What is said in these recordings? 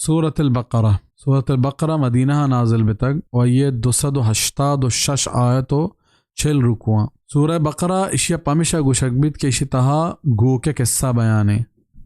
سورة البقرہ۔ سورة البقرہ مدینہ ءَ نازل بتگ و آئی ءِ دو سد و ہشتاد و شش آیت و چل رکوعاں۔ سورہ بقرہ اشی ءَ پمشا گوشگ بیت کہ اشی تہا گوک ءِ قصہ بیان ایں۔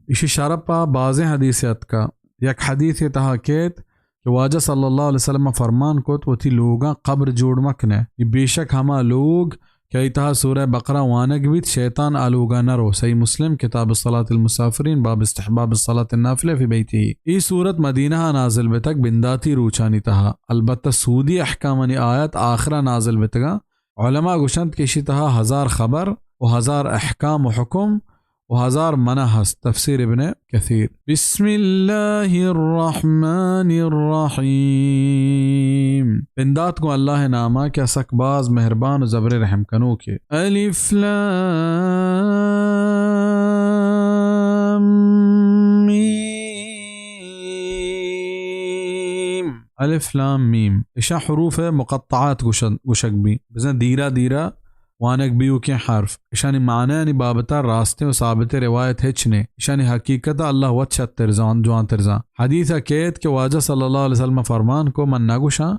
اشی شرپ ءَ بازیں حدیث اتکا۔ یک حدیث ءِ تہا کیت کہ واجہ صلی اللہ علیہ وسلم ءَ فرمان کت، وتی لوگاں قبر جوڑ مکنے۔ بے شک ہما لوگ کہ آئی تہا سورہ بقرہ وانگ بیت، شیطان آ لوگا نہ رو۔ صحیح مسلم، کتاب الصلاة المسافرین، باب استحباب الصلاة النافلہ فی بیتہ۔ ای سورت مدینہ ءَ نازل بتگ، بنداتی روچانی تہا۔ البتہ سودی احکامانی آیت آخرا نازل بتگاں۔ علماء گوشنت کہ اشی تہا ہزار خبر و ہزار احکام و حکم و ہزار منع ہست۔ تفسیر ابن کثیر۔ بسم اللہ الرحمن الرحیم۔ بندات گوں اللہ ءِ ناما کہ آ سک باز مہربان و زبر رحم کنوکے۔ الف لام میم۔ الف لام میم۔ اشاں حروف مقطعات گوشن-، گوشگ بی۔ بزاں دیرا دیرا وانگ بیوکیں حرف۔ اشانی معنیانی بابتا راستیں و ثابتیں روایت ہچ نے۔ اشانی حقیقتا اللہ وت شتر زان، جوانتر زان۔ حدیثا کیت کہ واجہ صلی اللہ علیہ وسلم فرمان کو، من نگوشاں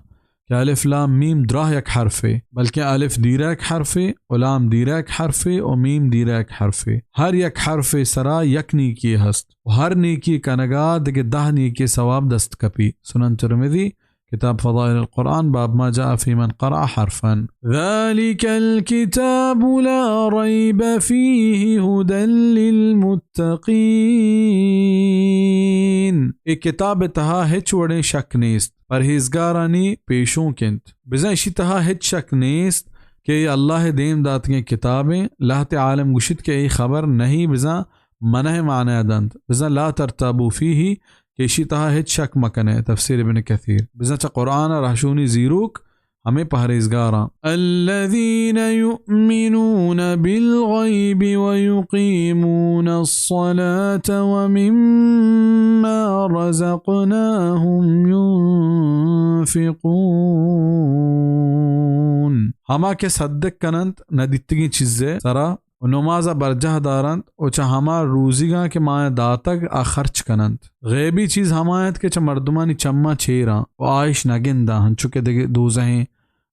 کہ الف لام میم دراہ یک حرفے، بلکیں الف دیرا یک حرفے و لام دیرا یک حرفے و میم دیرا یک حرفے۔ ہر یک حرفے سرا یک نیکی ہست و ہر نیکی کنگا دگہ دہ نیکی ثواب دست کپی۔ سنن ترمذی، کتاب فضائل القرآن، باب ما جاء فی من قرأ حرفا۔ ذلک الکتاب لا ریب فیہ ہدی للمتقین۔ اے کتاب تہا ہچ وڑیں شک نیست، پرہیزگارانی پیشونک انت۔ بزاں اشی تہا ہچ شک نیست کہ اے اللہ دیم داتگیں کتابیں۔ لہتے عالم گوشیت کہ اے خبر نہیں، بزاں منع معنی دنت۔ بزاں لا ترتابوا فیہ، کہ اشی تہا ہچ شک مکنے۔ تفسیر ابن کثیر۔ بزاں چہ قرآن ءَ رہشونی زیروک ہمے پہریزگاراں۔ الذین یؤمنون بالغیب ویقیمون الصلاة ومما رزقناهم ينفقون۔ ہما کہ صدق کننت ندیتگیں چیزے سرا و نماز ءَ برجاہ دارنت و چہ ہما روزیگاں کہ ما آیاں داتگ، آ خرچ کننت۔ غیبی چیز ہما انت کہ چہ مردمانی چماں چیراں و آ اش نگنداں، ہنچو کہ دگہ دوزہیں،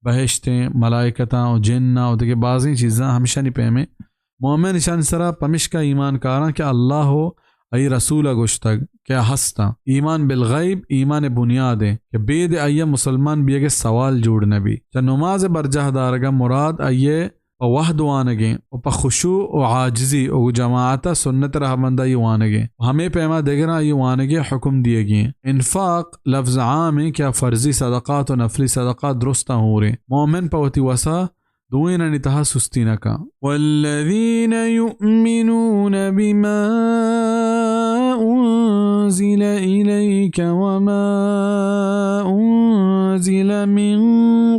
بہشتیں، ملائکتاں و جناں و دگہ بازیں چیزاں۔ ہمشانی پیمیں مومن اشانی سرا پمشکا ایمان کاراں کہ اللہ و آئی رسول ءَ گوشتگ کہ آ ہستاں۔ ایمان بالغیب ایمان بنیاد انت کہ بید آئی ءَ مسلمان بیگ ءِ سوال جوڑ نہ بی۔ چہ نماز ءِ برجاہ دارگ ءَ مراد آئی ءِ پہ وہد وانگیں و پہ خشوع و عاجزی و جماعت ءَ سنت رہبندائی وانگیں و ہمے پیما دگراں آئی وانگیں حکم دیگیں۔ انفاق لفظ عامیں کہ آ فرضی صدقات و نفلی صدقات درستاں ہوریں۔ مومن پہ وتی وسا دوئینانی تہا سستی نہ کن۔ والذین یؤمنون بما انزل الیک وما انزل من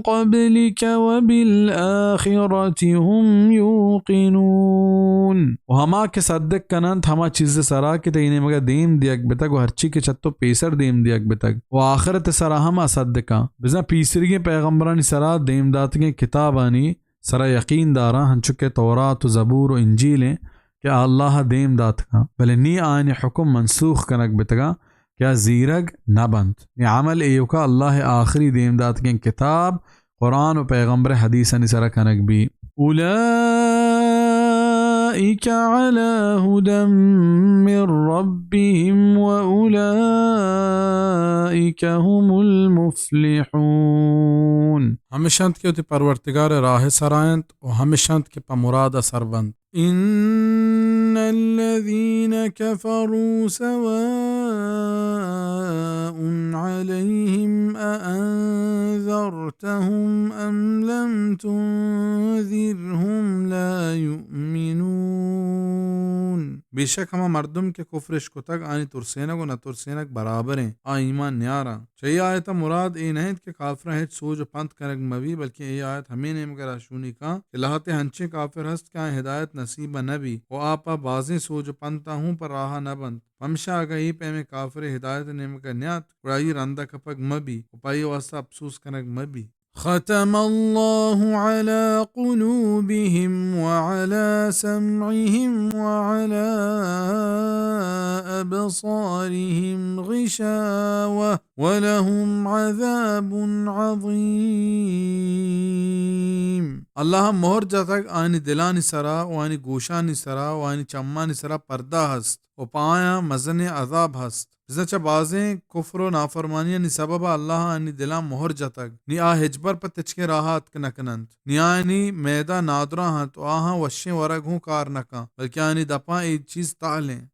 قبلک وبالآخرة هم یوقنون۔ و ہما کہ صدق کننت ہما چیز سرا کہ تئی نیمگا دیم دیگ بتگ و ہرچی کہ چہ تو پیسر دیم دیگ بتگ و آخرت سرا ہم آ صدقاں۔ بزاں پیسریگیں پیغمبرانی سرا دیم داتگیں کتابانی سرا یقین داراں، ہنچو کہ تورات و زبور و انجیل انت کہ آ اللہ ءَ دیم داتگاں، بلے نی آیانی حکم منسوخ کنگ بتگاں کہ آ زیرگ نہ بنت۔ نی عمل ایوکا اللہ ءِ آخری دیم داتگیں کتاب قرآن و پیغمبر ءِ حدیثانی سرا کنگ بی۔ اولئک علی ھدی من ربهم و اولئک هم المفلحون۔ ہمش انت کہ وتی پرورتگار ءِ راہ ءِ سرا انت و ہمش انت کہ پہ مراد ءَ سر بنت۔ ان الذین کفروا سواء علیهم اأنذرتهم ام لم تنذرهم لا یؤمنون۔ بے شک ہما مردم کہ کفرش کتگ، آنی ترسینگ و نہ ترسینگ برابر انت، آ ایمان نیاراں۔ چہ اے آیت ءَ مراد اے نہ انت کہ کافراں ہچ سوج و پنت کنگ مہ بی، بلکیں اے آیت ہمے نیمگ ءَ رہشونی کاں کہ لہتے ہنچیں کافر ہست کہ آیاں ہدایت نصیب نہ بی و آ پہ بازیں سوج و پنتاں ہوں پہ راہ نہ بنت۔ پمشا اگاں اے پیمیں کافرے ہدایت ءِ نیمگ ءَ نیات، گڑا آئی رند ءَ کپگ مہ بی و پہ آئی واستا اپسوز کنگ مہ بی۔ ختم الله على قلوبهم وعلى سمعهم وعلى أبصارهم غشاوة ولهم عذاب عظيم. اللہ ءَ مہر جتگ آنی دلانی سرا و آنی گوشانی سرا و آنی چمانی سرا پردہ ہست و پہ آیاں مزنیں عذاب ہست. بزاں چہ بازیں کفر و نافرمانیانی سبب ءَ اللہ ءَ آنی دلاں مہر جتگ، نی آ ہچبر پہ تچکیں راہ ءَ اتک نہ کن انت، نی آیانی میدہ نادراہ انت و آہاں وشیں ورگ ہوں کار نہ کن، بلکیں آنی دپاں اے چیز تہل انت.